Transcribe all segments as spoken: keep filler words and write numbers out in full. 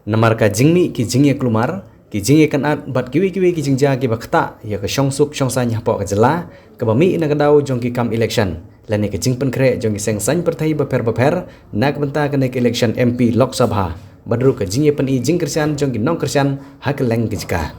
Namar ka jingmih ki jingïaklumar, ki jingïakynad bad kiwei kiwei ki jingjia kiba ktah ïa ka shongsuk shongsaiñ hapoh ka jylla, kaba mih na ka daw jong ki kam election lane ka jingpynkhreh jong ki seng saiñ pyrthei bapher bapher na ka bynta kane ka election M P Lok Sabha, bad ruh ka jingïapyni jingkyrshan jong ki nongkyrshan ha kylleng ki jaka.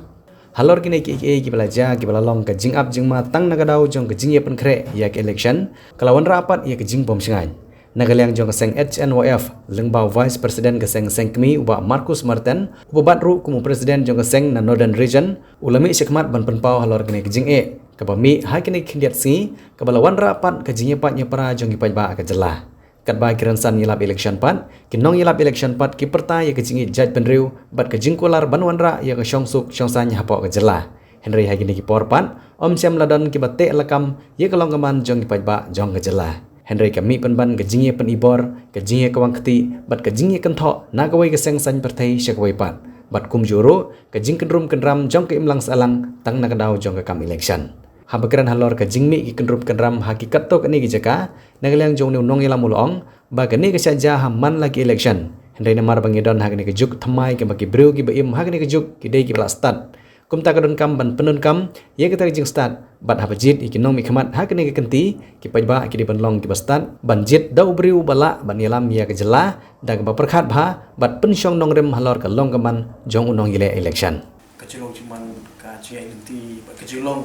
Halor kine kiei kiei kiba la jia kiba la long ka jingap jingma tang na ka daw jong ka jingïapynkhreh ïa ka election, ka la wanrah pat ïa ka jingbymshngaiñ. Na ka liang jong ka seng H N Y F, lyngba u Vice President ka seng seng kmie u Bah Marcus Martin, uba bat ruh kum u President jong ka seng na Northern Region, u la mih shakhmat ban pynpaw halor kane ka jingeh kaba mih ha kine ki khyndiat sngi, kaba la wanrah pat ka jingïapait ïapra jong ki paidbah ka jylla. Katba ki rynsan ïalap election pat, ki nongïalap election pat ki pyrta ïa ka jingïeit jaitbynriew bad ka jingkular ban wanrah ïa ka shongsuk shongsaiñ hapoh ka jylla. Hynrei ha kine ki por pat, ym shym la don kiba teh lakam ïa ka long ka man jong ki paidbah jong ka jylla. Hynrei ka mih pynban ka jingïapyni bor, ka jingïakawang kti bad ka jingïakynthoh na kawei ka seng saiñ pyrthei sha kawei pat, bad kumjuh ruh ka jingkyndrum kyndram jong ka imlang sahlang tang na ka daw jong ka kam election. Haba kren halor ka jingmih ki kyndrum kyndram ha ki katto katne ki jaka, na ka liang jong une u nongïalam u la ong ba kane ka shah jia ha man la ki election. Hynrei namar ba ngi don ha kane ka juk thymmai kaba ki briew kiba im ha kane ka juk ki dei kiba la stad, kumta ka donkam ban pyndonkam ïa kata ka jingstad, bad haba jied ïa ki nongmihkhmat ha kane ka kynti, ki paidbah ki dei ban long kiba stad ban jied da u briew ba lah ban ïalam ïa ka jylla da kaba pyrkhat bha bad pynshong nongrim halor ka long ka man jong u nongïaleh election. Ka jinglong jingman, ka jingïaid lynti bad ka jinglong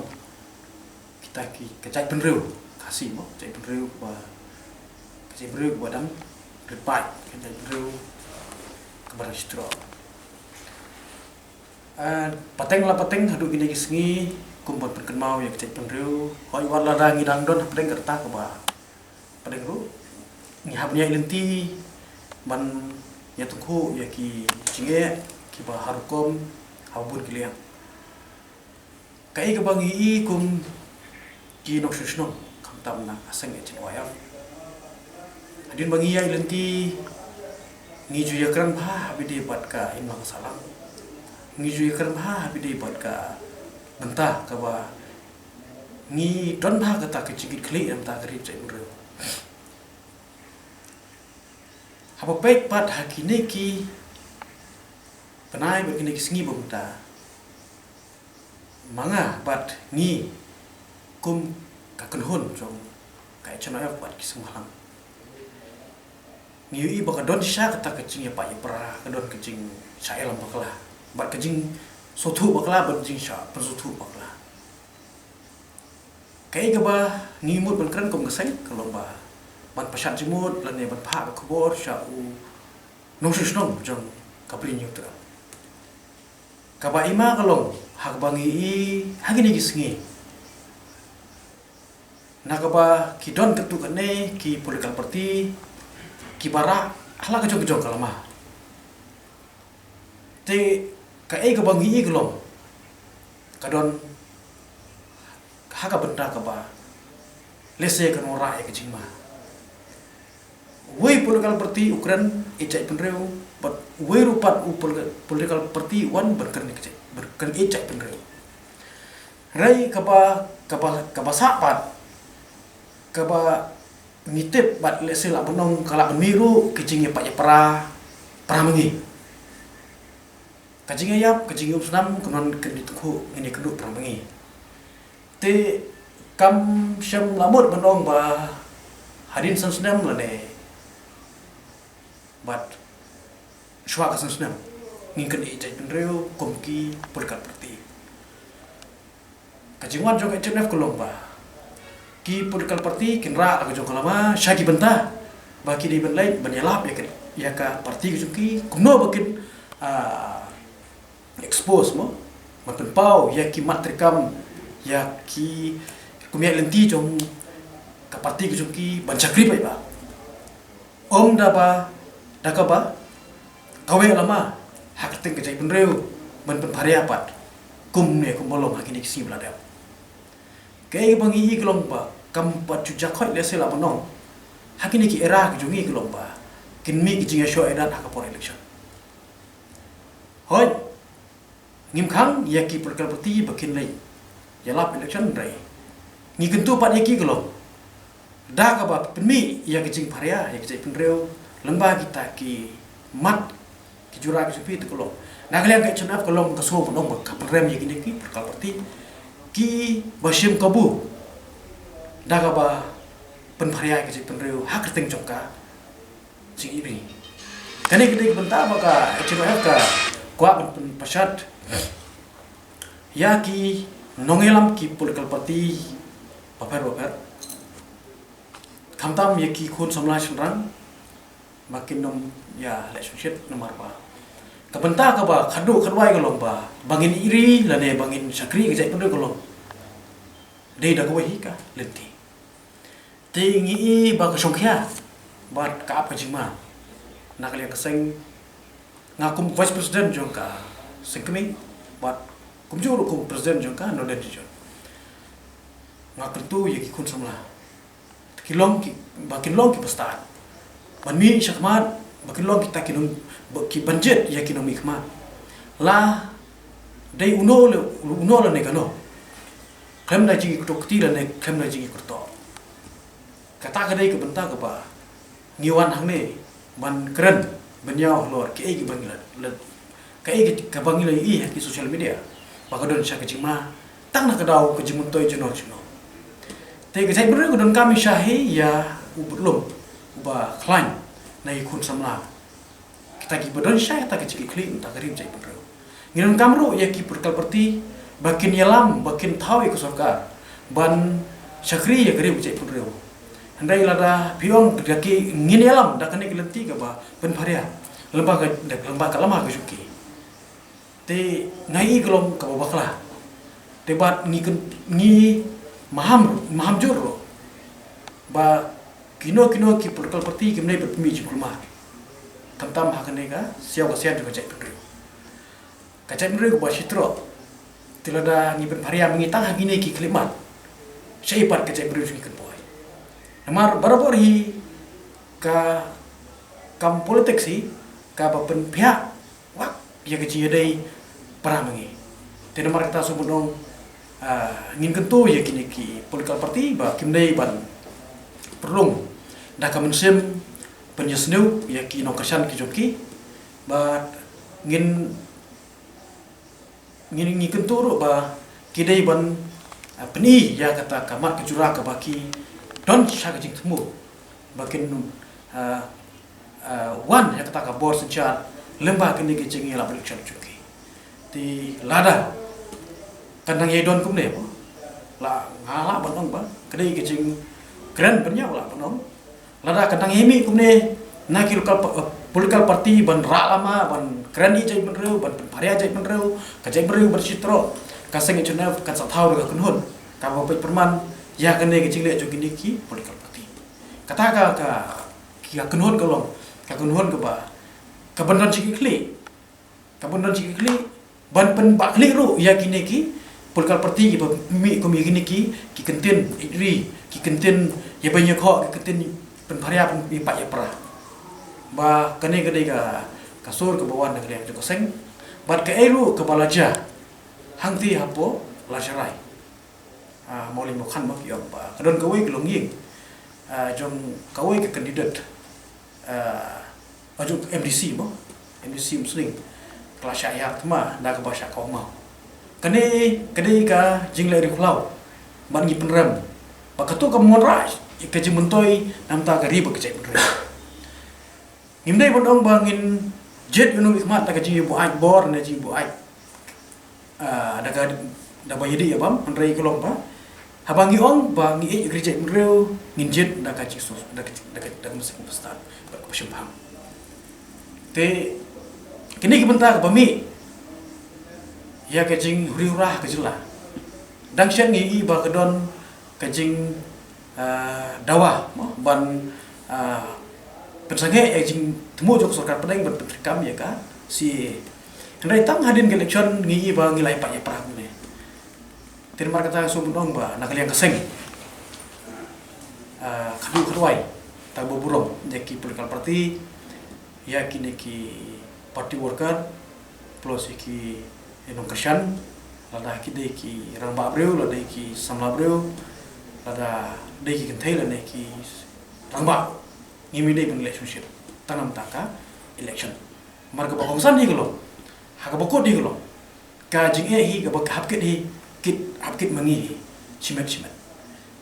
kita ki, ka jaitbynriew Khasi mo, jaitbynriew ba, ka jaitbynriew ba dang rit paid, ka jaitbynriew kaba dang shitrhem. Ah, pateng la pateng haduh kine ki sngi kum ban pynkynmaw ïa ka jaitbynriew. Hooid, wat lada ngi dang don hapdeng ka rta kaba pateng ruh, ngi hap ban ïaid lynti ban ïatyngkhuh ïa ki jingeh kiba ha rukom ha bun ki liang. Kaei kaba ngi i kum ki nongshong shnong khamtam na ka seng H N Y F, hadien ba ngi ïaid lynti, ngi ju ïakren bha ha ba ïadei bad ka imlang sahlang. Ngi ju ïakren bha ha ba ïadei bad ka bynta kaba ngi don bha kata ka jingkitkhlieh na ka bynta ka ri jaitbynriew. Haba peit pat ha kine ki bnai bad kine ki sngi ba mynta, ma nga bad ngi kum ka kynhun jong ka H N Y F bad ki seng bhalang, ngi ïohi ba ka don shisha kata ka jingïapait ïapra, ka don ka jingshah ïalam bakla bad ka jingsngewthuh bakla bad jingshah pynsngewthuh bakla. Kaei kaba ngi mut ban kren kum ka seng ka long ba ban pynshad jingmut lane ban phah ka khubor sha u nongshong shnong jong ka Bri Hynñiewtrep. Kaba i ma ka long ha kaba ngi i ha kine ki sngi, na kaba ki don katto katne ki political party kiba rah ha la ka jong ka jong ka lama. Te kaei kaba ngi i ka long ka don ha ka bynta kaba lehse kan wanrah ïa ka jingma. Uwei u political party u kren ïeit jaitbynriew bad uwei ruh pat u pol-, political party u wan ban kren ïeit jait-, ban kren ïeit jaitbynriew. Hynrei kaba, kaba, kaba sah pat, kaba ngi tip bad lehse lah ban ong ka lah ban mih ruh ka jingïapait ïapra para ma ngi. Ka jingïaïap, ka jingïaumsnam, kumno ngin ïatyngkhuh, ngin ïakynduh para ma ngi. Te kam shym lah mut ban ong ba hadien san snem lane bad shuwa ka san snem ngin kren ïeit jaitbynriew kum ki political party. Ka jingwan jong ka H N Y F ka long ba ki political party kin rah la ka jong ka lama sha ki bynta ba ki dei ban leit ban ïalap ïa ka, ïa ka party ka jong ki, kumno ba kin, ah, expose mo, ban pynpaw ïa ki mat treikam, ïa ki, kum ïa lynti jong ka party ka jong ki ban shakri paidbah. Ym da ba, da kaba kaweh lama ha ka kyrteng ka jaitbynriew ban pynpharia pat, kumne kumba long ha kine ki sngi ba la dep. Kaei kaba ngi i ka long ba kam pat ju jia khoit lehse lah ban ong ha kine ki era ka jong ngi ka long ba kin mih ki jingïashoh ïadat ha ka por election. Hooid, ngim khang ïa ki political party ba kin leit ïalap election, hynrei ngi kyntu pat ïa ki ka long da kaba pynmih ïa ka jingpharia ïa ka jaitbynriew lyngba kita ki mat Ki jura ki jong phi te ka long. Na ka liang ka H N F ka long ka shuh ban ong ba ka pynrem ïa kine ki political party kiba shim kabu da kaba pynpharia ïa ka jaitbynriew ha ka kyrteng jong ka jingïeit ri. Kane ka dei ka bynta ba ka H N F ka kwah ban pynpashat ïa ki nongïalam ki political party bapher bapher, khamtam ïa ki khun samla shynrang ba kin ym ïa leh shongshit namar ba ka bynta kaba khadduh khadwai ka long ba ba ngin ïeit ri lane ba ngin shakri ka jaitbynriew ka long dei da kawei hi ka lynti. Te ngi i ba ka shongkhia bad ka ap ka jingma. Na ka liang ka seng, nga kum vice president jong ka seng kmie bad kumjuh ruh kum president jong ka Northern Region, nga kyntu ïa ki khun samla ki long ki, ba kin long kiba stad ban mih shakhmat, ba kin long kita ki nong, ba ki ban jied ïa ki nongmihkhmat. La dei uno le uno lane kano, khlem da jingïakynduh kti lane khlem da jingïakynduh. Kata ka dei ka bynta kaba ngi wan hangne ban kren, ban ïaw halor kaei kaba ngi la, la, kaei kaba ngi la ïohi ha ki social media ba ka don sha ka jingma tang na ka daw ka jingmyntoi jingno jingno. Te ka jaitbynriew ka donkam shisha hi ïa u budlum uba khlaiñ na ki khun samla. Kita kiba don shisha ïa kata ka jingkitkhlieh mynta ka ri ka jaitbynriew. Ngi donkam ruh ïa ki political party ba kin ïalam, ba kin thaw ïa ka sorkar ban shakri ïa ka ri ka jaitbynriew. Hynrei lada phi ong da ki ngin ïalam da kane ka lynti kaba pynpharia lyngba ka, lyngba ka lama ka jong ki, te nga i ka long kaba bakla. Te bad ngi kyn-, ngi maham, maham jur ruh ba kino kino ki political party kim dei ban pynmih jingkulmar, khamtam ha kane ka siaw ka sian jong ka jaitbynriew. Ka jaitbynriew kaba shitrok. Te lada ngi pynpharia ma ngi tang ha kine ki khyllipmat, shaei pat ka jaitbynriew jong ngi kan poi? Namar barabor hi ka kam politics hi kaba pynphiah wat ïa ka jingïadei para ma ngi. Te namar kata shu ban ong, ah, ngin kyntu ïa kine ki political party ba kim dei ban pynrung da ka mynsiem pynïasniew ïa ki nongkyrshan ki jong ki. Bad ngin, ngin, ngin kyntu ruh ba ki dei ban, ah, pyni ïa kata ka mat ka jura kaba ki don sha ka jingthmu ba kin, ah, ah, wan ïa kata ka bor synshar lyngba kine ki jingïalap election jong ki. Te lada kan nang ïai don kumne mo, la nga lah ban ong ba ka dei ka jingkren pynïap lah ban ong. Lada kan nang ïai mih kumne na ki local pa-, eh, political party ban rah lama, ban kren ïa jaitbynriew, ban pynpharia jaitbynriew, ka jaitbynriew ban shitrok, ka seng H N F kan sa thaw da ka kynhun kaba peit pyrman ïa kane ka jingleh jong kine ki political party. Kata ka, ka, ka kynhun ka long ka kynhun kaba, kaban don jingkitkhlieh, kaban don jingkitkhlieh, ban pynbakla ruh ïa kine ki political party kiba mih kum ïa kine ki, ki kyntien ri, ki kyntien ïa ban ïakhoh, ki kyntien pynpharia, pynpaw ïa para. Ba kane ka dei ka, ka sur kaba wan na ka liang jong ka seng. Bad kaei ruh kaba la jia hangtei hapoh Lashai. Ah, Mawlai Mawkhan ma ki ong ba ka don kawei ka longïing, ah, jong kawei ka candidate, ah, jong M D C mo, M D C Umsning, ka la shah ïar thma da kaba shah kawmaw. Kane ka dei ka jingleh riewkhlaw, bad ngi pynrem ba kato kam wanrah ka jingmyntoi na ka bynta ka ri bad ka jaitbynriew. Ngim dei ban ong ba ngin jied ïa u nongmihkhmat da ka jingïabuaid bor ne jingïabuaid, ah, da ka, da ba ïadei ïa bam, hynrei ka long ba haba ngi ong ba ngi ïeit ïa ka ri jaitbynriew, ngin jied da ka jingsus, da ka, da ka, da ka mynsiem ba stad, da ka shemphang. Te kine ki bynta kaba mih ïa ka jinghuri hura ha ka jylla. Dang shen ngi i ba ka don ka jing, ah, dawa mo, ban, ah, pynsangeh ïa ka jingthmu jong ka sorkar pdeng ban pyntreikam ïa ka C A A. Hynrei tang hadien ka election ngi i ba ngi la ïapait ïapra kumne. Te namar kata shu ban ong ba na ka liang ka seng, ah, khadduh khadwai, tang ba burom ïa ki political party, ïa kine ki party worker, plus ïa ki nongkyrshan, lada ki dei ki rangbah briew, lada dei ki samla briew, lada dei ki kynthei, lada dei ki rangbah. Ngim dei ban leh shongshit tang namar ka election. Namar kaba kongsan hi ka long, ha kaba kut hi ka long, ka jingeh hi kaba hap kit hi, kit hap kit ma ngi hi, shimet shimet.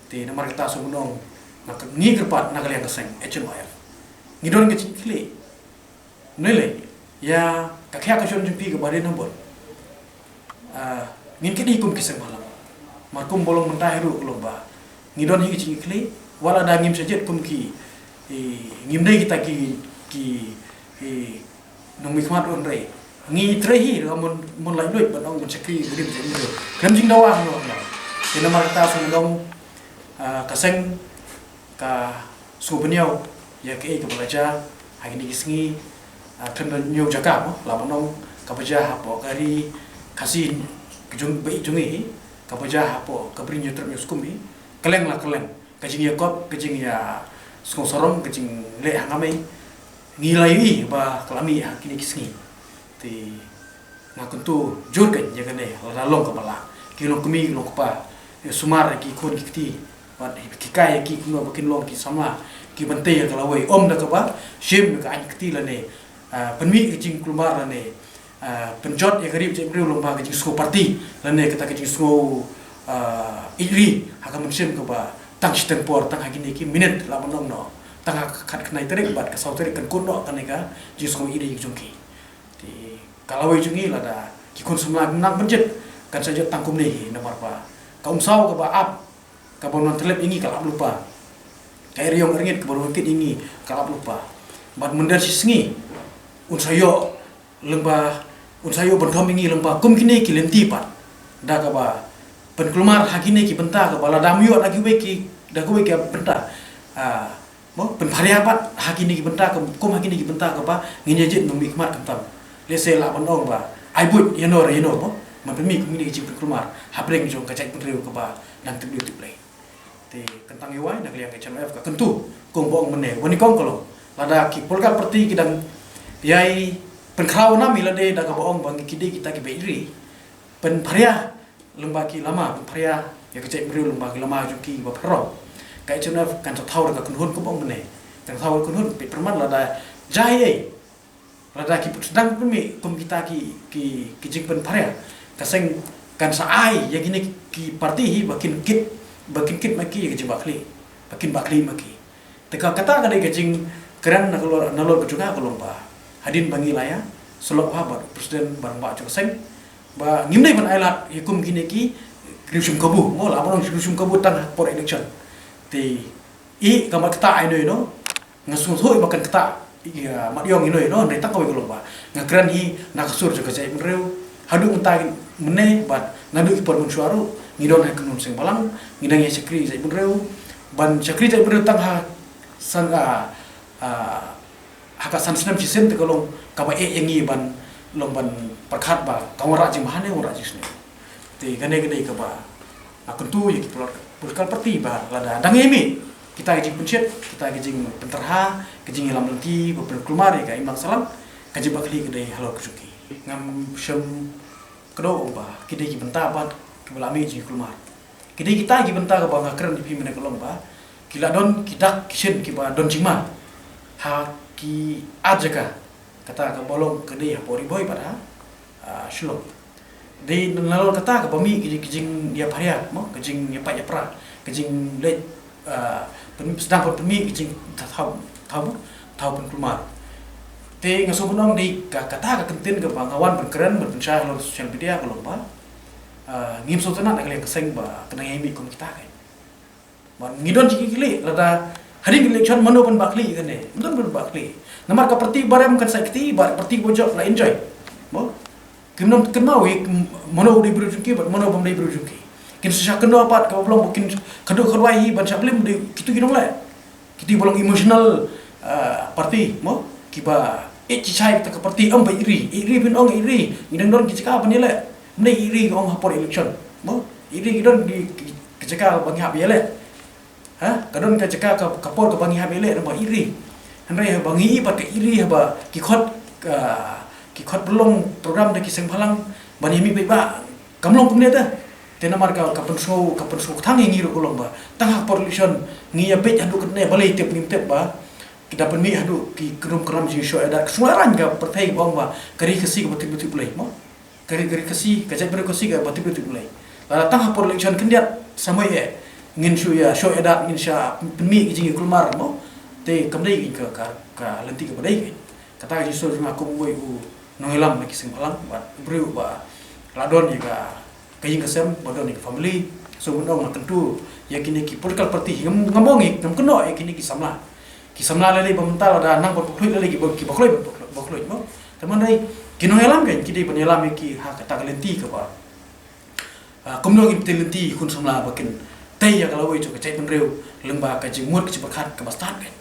Te namar kata sngewbha ong, na ka ngi kyrpad na ka liang ka seng H N Y F, ngi don ka jingkylli. Ngi leh ïa ka khia ka shon jong phi kaba ri nambor. Ah, ngin kit hi kum ki seng bhalang. Mar kum ba long mynta hi ruh ka long ba ngi don hi ka jingkylli, wat lada ngim sha jied kum ki, eh, ngim dei kita ki, ki, eh, nongmihkhmat ruh hynrei ngi trei hi ruh mon, mon laitluid ban ong ban shakri grim jong ngi ruh. Khlem jingdawa ngi ong. Te namar kata sngewbha ong, ah, ka seng ka sngewbha ñiew ïa kaei kaba la jia ha kine ki sngi, ah, khlem da ñiew jaka mo, lah ban ong kaba jia hapoh ka ri Khasi ka jong ba ïeit jong ngi hi, kaba jia hapoh ka Bri Hynñiewtrep Hynñiewskum hi, kylleng la kylleng, ka jingïakop, ka jingïasngewsarong, ka jingleh hangmei, ngi la ïohi ba ka la mih ha kine ki sngi. Te nga kyntu jur kein ïa kane, lada long kaba lah, ki longkmie ki longkpa, eh, sumar ïa ki khun ki kti, bad hikai ïa ki kumno ba kin long ki samla kiban tei ïa ka lawei, ym da kaba shim ïa ka aiñ kti lane, ah, pynmih ka jingkulmar lane, ah, pynjot ïa ka ri bad ka jaitbynriew lyngba ka jingsngew party lane kata ka jingsngew, ah, ïeit ri ha ka mynsiem kaba tang shiteng por, tang ha kine ki minit lah ban ong noh, tang ha ka khatkhyndai tarik bad ka saw tarik kan kut noh kane ka jingsngew ïeit ri jong ki. Te ka lawei jong ngi lada ki khun samla nang pynjot, kan sa jot tang kumne hi, namar ba ka umsaw kaba ap, kaba wan tyllep ïa ngi ka la ap lypa. Ka eriong erngit kaba wan kit ïa ngi ka la ap lypa. Bad mynder shi sngi un sa ïoh lyngba, un sa ïoh ban thom ïa ngi lyngba kum kine ki lynti pat, da kaba pynkulmar ha kine ki bynta kaba lada ym ïoh da kiwei ki, da kiwei ki bynta, ah, mo, pynpharia pat ha kine ki bynta, kum, kum ha kine ki bynta kaba ngin ïa jied nongmihkhmat khamtam. Lehse lah ban ong ba ai buit ïano re ïano mo, ban pynmih kum kine ki jingpynkulmar hapdeng jong ka jaitbynriew kaba dang tip dei tip lei. Te kyntang ïa wai na ka liang ka H N Y F ka kyntu, kum ba ong mynne, ba nyngkong ka long, lada ki political party ki dang ïai pynkhraw nam ïa lade da kaba ong ba ngi ki dei kita kiba ïeit ri, pynpharia lyngba ki lama, pynpharia ïa ka jaitbynriew lyngba ki lama jong ki ba pharong, ka H N F kan sa thaw da ka kynhun kaba ong mynne. Kan sa thaw da ka kynhun, peit pyrman lada jia ei ei, lada ki sdang pynmih kum kita ki, ki, ki jingpynpharia, ka seng kan sa ai ïa kine ki party hi ba kin kit, ba kin kit ma ki ïa ka jingbakhlieh, ba kin bakhlieh ma ki. Te ka, kata ka dei ka jingkren na ka lor, na lor ka jong nga ka long ba hadien ba ngi la ïasyllok bha bad u president ba rangbah jong ka seng, ba ngim dei ban ailad ïa kum kine ki riewshim kabu, mo, lah ban ong riewshim kabu tang ha por election. Te i ka mat kata ïano ïano, nga sngewthuh ba kan kata ïa mat ïong ïano ïano, hynrei tang kawei ka long ba nga kren hi na ka sur jong ka jaitbynriew. Haduh mynta mynne bad naduh ki por mynshuwa ruh ngi don ha ka kynhun seng bhalang, ngi dang ïa shakri jaitbynriew, ban shakri jaitbynriew tang ha san, ah, ah, ha ka san snem shisien te ka long kaba eh ïa ngi ban long ban pyrkhat ba ka wanrah jingbha ne wanrah jingsniew. Te kane ka dei kaba nga kyntu ïa ki political party ba lada dang ïa mih kita ki jingpynshit, kita ki jingpynterha, ki jingïalam lynti ba pynkulmar ïa ka imlang sahlang, ka jingbakhlieh ka dei halor ka jong ki. Ngam shym kdew ba ki dei ki bynta bad kiba la mih jingkulmar. Ki dei kita ki bynta kaba nga kren ïa phi mynne ka long ba ki la don ki dak ki shin kiba don jingma ha ki ar jaka, kata kaba long ka dei hapoh Ri Bhoi bad ha, ah, Shillong. Dei nalor kata kaba mih ka jing, ka jingïapharia mo, ka jingïapait ïapra, ka jingleit, ah, pyn, sdang pynmih ka jingthaw, thaw, thaw pynkulmar. Te nga sngewbha ban ong dei ka, kata ka kyntien kaba nga wan ban kren ban pynshai halor social media ka long ba, ah, ngim sngewtynnat na ka liang ka seng ba ka dang ïa mih kum kita ka. Ban ngi don jingkylli, lada hadien election mano ban bakhlieh kane, mano ban bakhlieh. Namar ka party ba rem kan sa kti, bad party ba jop la enjoy. Mo? Kim nym kynmaw ïa mano u dei briew jong ki bad mano bym dei briew jong ki. Kin sa shah kynnoh pat kaba long ba kin kynduh kynduh hi ban shah blame dei kito ki nongleh. Kito ba long emotional, ah, party mo, kiba ïeit shai kata ka party, ym ba ïeit ri, ïeit ri phin ong ïeit ri. Ngi dang don ki jaka ban ïaleh. Ym dei ïeit ri ka ong ha por election mo. Ïeit ri ki don ki, ki, ki jaka ba ngi hap ïaleh. Ha, ka don ka jaka ka, ka por kaba ngi hap ïaleh namar ïeit ri. Hynrei haba ngi ïohi pat ka ïeit ri haba ki khot, ah, ki khot pynlong program da ki seng bhalang ban ïa mih paidbah, kam long kumne te. Te namar ka, ka pynsngew, ka pynsngew kthang ïa ngi ruh ka long ba tang ha por election ngi ïa peit haduh katne, balei tip ngim tip ba Ki da pynmih haduh ki krum kram jingshoh ïadat, ka sngewrang ka pyrthei ba ong ba ka ri Khasi kaba tip ba tip Blei mo. Ka ri, ka ri Khasi, ka jaitbynriew Khasi kaba tip ba tip Blei. Lada tang hapoh election khyndiat samoi eh ngin shu ïa shoh ïadat, ngin shu pynmih ki jingïakulmar mo. Te kam dei ka, ka, ka lynti kaba dei. Kata ka jingsngew jong nga kum uwei u nongïalam na ki seng bhalang bad u briew ba la don ïa ka ka ïing ka sem, ba don ïa ka family. So ban ong nga kyntu ïa kine ki political party, ngam, ngam ong, ngam kynnoh ïa kine ki samla. Ki samla lei lei ba mynta lada nang ban pynkhluit lei lei ki ba, ki ba khloi ban pynkhluit, ba khloi mo. Te man dei ki nongïalam kan ki dei ban ïalam ïa ki ha kata ka lynti kaba, ah, kumno ngin pynlynti khun samla ba kin tei ïa ka lawei jong ka jaitbynriew lyngba ka jingmut ka jingpyrkhat kaba stad kan.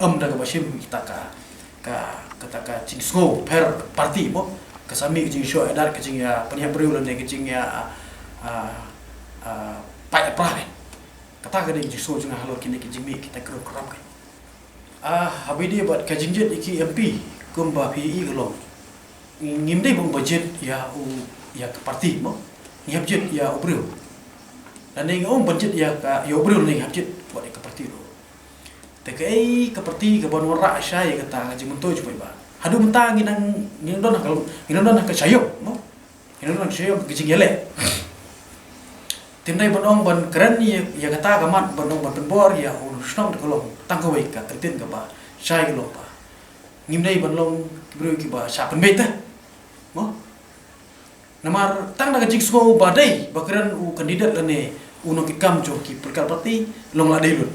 Em da kaba shim kita ka, ka, kata ka jingsngew pher party mo. Ka sa mih ka jingshoh ïadat, ka jingïa pynïap briew lane ka jingïa, ah, ah, pait ïa pra kan. Kata ka dei ka jingsngew jong nga halor kine ki jingmih kita ki rukom ka. Ah, haba ïadei bad ka jingjied ïa ki M P kumba phi ïohi ka long, ngim dei ban ba jied ïa u, ïa ka party mo. Ngi hap jied ïa u briew. Lane nga ong ban jied ïa ka, ïa u briew lane ngi hap jied wat ïa ka party ruh. Te kaei ka party kaban wanrah shai ïa kata ka jingmyntoi jong paidbah. Haduh mynta ngi nang, ngi nang don ha ka, ngi nang don ha ka sha ïong mo. Ngi nang don ha ka sha ïong ka jingïaleh. Te ym dei ban ong ban kren ïa, ïa kata ka mat ban ong ban pynbor ïa u shnong da ka long tang kawei ka kyntien kaba shai ka long ba ngim dei ban long ki briew kiba shah pynbeit te mo. Namar tang da ka jingsngew ba dei ba kren u candidate lane u nongkitkam jong ki political party long la dei lut.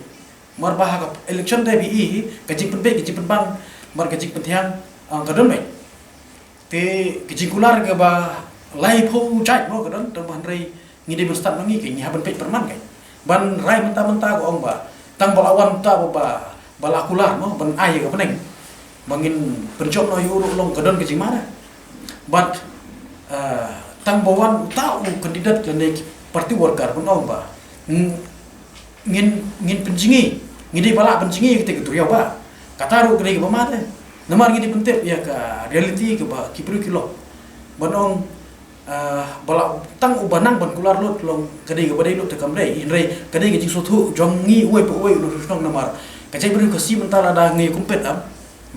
Namar ba ha ka election te phi ïohi ka jingpynbeit, ka jingpynbang bad ka jingpynthiang, ah, ka don beit. Te ka jingkular kaba laiphew jait mo ka don, tang ba hynrei ngi dei ban stad ma ngi, ka ngi hap ban peit pyrman ka. Ban rai mynta mynta ka ong ba tang ba la wan mynta ba, ba, ba la kular mo ban ai ka bneng ba ngin pynjop noh ïa u ruh long ka don ka jingma. Bad, ah, tang ba wan uta u candidate lane ki party worker ban ong ba, ng-, ngin, ngin pynjngi, ngi dei ba lah pynjngi ïa kata ka duriaw ba. Kata ruh ka dei kaba ma te. Namar ngi dei pyntip ïa ka reality kaba ki briew ki long. Ban ong, ah, ba lah tang uba nang ban kular lut long ka dei kaba dei lut te kam dei. Hynrei ka dei ka jingsngewthuh jong ngi uwei pa uwei u nongshong shnong namar ka jaitbynriew Khasi mynta lada ngi compare am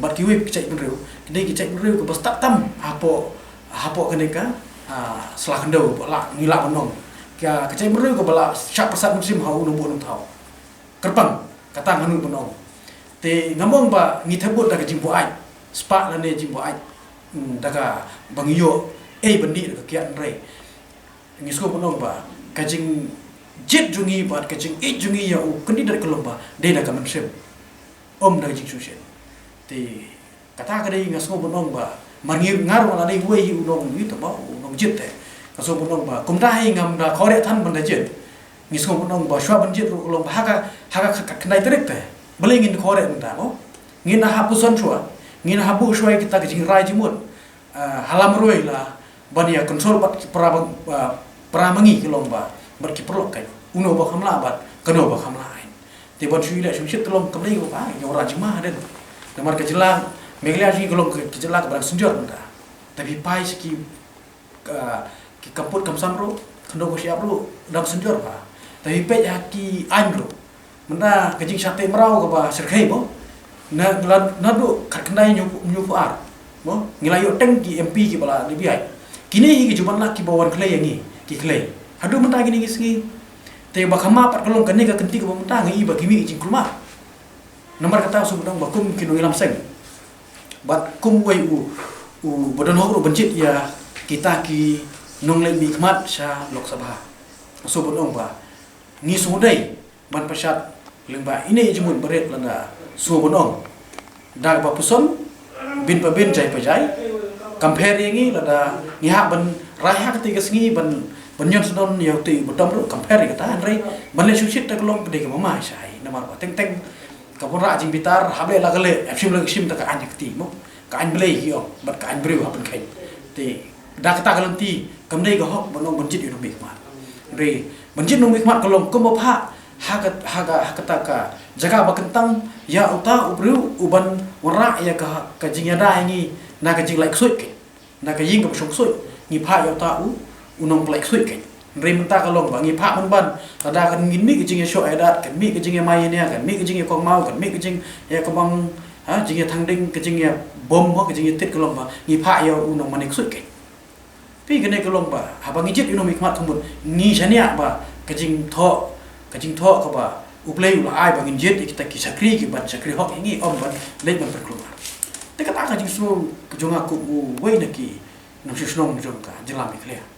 bad kiwei ki jaitbynriew, ka dei ki jaitbynriew kaba stad tam hapoh, hapoh kane ka, ah, sla khyndew ba lah ngi lah ban ong. Ka, ka jaitbynriew kaba lah shah pyrsad mynsiem ha u nongbuh nongthaw. Kyrpang, kata nga nud ban ong. Te ngam ong ba ngi thep bud da ka jingbuaid spah lane jingbuaid, hmm, da kaba ngi ïoh ei ban dih da ka kiad, hynrei ngi sngewbha ban ong ba ka jingjied jong ngi bad ka jingïeit jong ngi ïa u candidate ka long ba dei da ka mynsiem, ym da ka jingsngewsih. Te kata ka dei nga sngewbha ban ong ba mar ngi, nga ruh nga la dei uwei hi u nong, ngi to ba u nongjied te. Nga sngewbha ban ong ba kumta hi ngam da khuareh than ban da jied. Ngi sngewbha ban ong ba shuwa ban jied ruh ka long ba ha ka, ha ka khatkhyndai tarik te balei ngin khuareh mynta mo. Ngin hap puson shuwa, ngin hap buh shuwa ïa kita ki jingrai jingmut, ah, ha la marwei la ban ïa control bad ki para bang, ah, para ma ngi ki long ba bad ki paralok kein. Uno ba kham lah bad kano ba kham lah. Te ban shu ïaleh shu shit ka long kam dei ba ïa u rajma hadien. Namar ka jylla Meghalaya jong ngi ka long ka, ka jylla kaba dang synjor mynta. Te phi phai sha ki, ka, ki kam put kam sam ruh, khyndew ka shyiap ruh dang synjor ba. Te phi peit ha ki aiñ ruh. Mynta ka jingshah teh mraw kaba syrkhei mo. Na, na, naduh khatkhyndai hynñiewphew, hynñiewphew ar mo, ngi la ïoh teng ki M P kiba la dep ïaid. Kine hi ki ju ban lah kiba wan khlei ïa ngi, ki khlei. Haduh mynta kine ki sngi. Te ba kham ma pat ka long kane ka kynti kaba mynta nga i ba ki mih ki jingkulmar. Namar kata u sngewbha ban ong ba kum ki nongïalam seng bad kum uwei u, uba don hok ruh ban jied ïa kita ki nongleit mihkhmat sha Lok Sabha, u sngewbha ban ong ba ngi sngewdei ban pynshad lyngba ine i jingmut barit lada sngewbha ban ong da kaba puson, bin pa bin, jai pa jai. Kam pher ïa ngi lada ngi hap ban rai ha katei ka sngi ban, ban ñion sdang ïa utei u bynta ruh, kam pher ïa kata, hynrei ban leh shuh shit te ka long ka dei kaba ma shai. Namar ba teng teng ka wanrah jingbitar, hap leh la ka leh, hap shim la ka shim, te ka aiñ ha kti mo, ka aiñ Blei ki ong bad ka aiñ briew hap ban kheiñ. Te da kata ka lynti kam dei ka hok ban ong ban jied ïa u nongmihkhmat. Hynrei ban jied u nongmihkhmat ka long kumba phah ha ka, ha ka, ha kata ka jaka ba kyntang ïa uta u briew uban wanrah ïa ka, ka jingïada ïa ngi na ka jinglait ksuid kein, na ka ïing kaba shong ksuid, ngi phah ïa uta u, u nongpynlait ksuid kein. Hynrei mynta ka long ba ngi phah mynban, lada kan mih ka jingïashoh ïadat, kan mih ka jingïamai ïania, kan mih ka jingïakongmaw, kan mih ka jingïakabang Ha, jingïathang ding, ka jingïabom, ka jingïatied ka long ba ngi phah ïa u nongmane ksuid kein. Phi, kane ka long ba haba ngi jied ïa u nongmihkhmat kham mut, ngi shaniah ba ka jingthoh, ka jingthoh kaba U Blei u la ai ba ngin jied ïa kita ki shakri, ki ban shakri hok ïa ngi, ym ban leit ban pynkulmar. Te kata ka jingsngew ka jong nga kum uwei na ki nongshong shnong jong ka jylla Meghalaya.